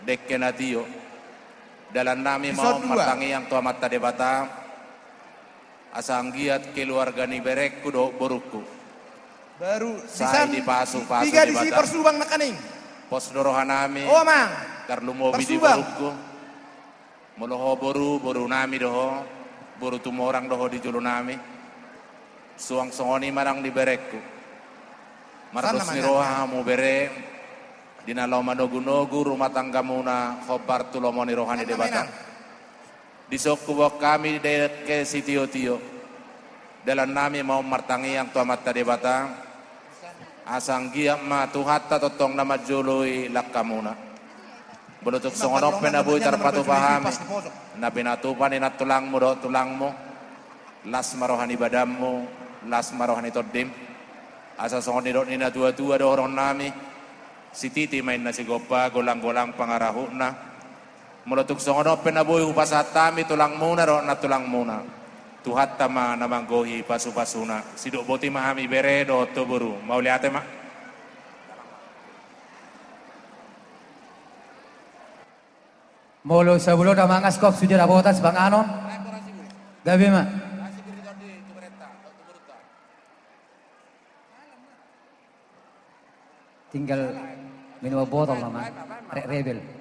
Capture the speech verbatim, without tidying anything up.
Dengke na tio. Dalannami ma on martangiang tu Amanta Debata, asa anggiat keluarga ni berengku dohot borungku sai dipasupasu Debata. Pos do rohanami, tarlumobi di borungku. Molo ho boru, borunami do ho, boru tumorang do ho di jolonami. Suang songon i ma nang di berengku. Mardos ni roha hamu bere, di na laho manogunogu rumah tanggamuna hombar tu lomo ni roha ni Debata. Dison huboan hami dengke sitiotio. Dalannami ma on martangiang tu Amanta Debata, asa anggiat ma Tuhanta tongtong na manjoloi langkamuna. Molo tung songon on pe na boi tarpatupa hami na pinatupa ni nantulangmu dohot tulangmu, las ma roha ni badanmu, las ma roha ni tondim. Asa songon nidok ni natuatua dohononnami, sititi ma inna sigompa, golanggolang pangarahutna. Molo tung songon on pe na boi hupasahat hami tulangmuna dohot nantulangmuna, Tuhanta ma na manggohi pasupasuna. Sidok boti ma hami bere dohot ho boru, mauliate ma. Molo sabulan da mangas kok sude da botas panganon. Gabe ma. Tinggal minum botol nama. Rek rebel.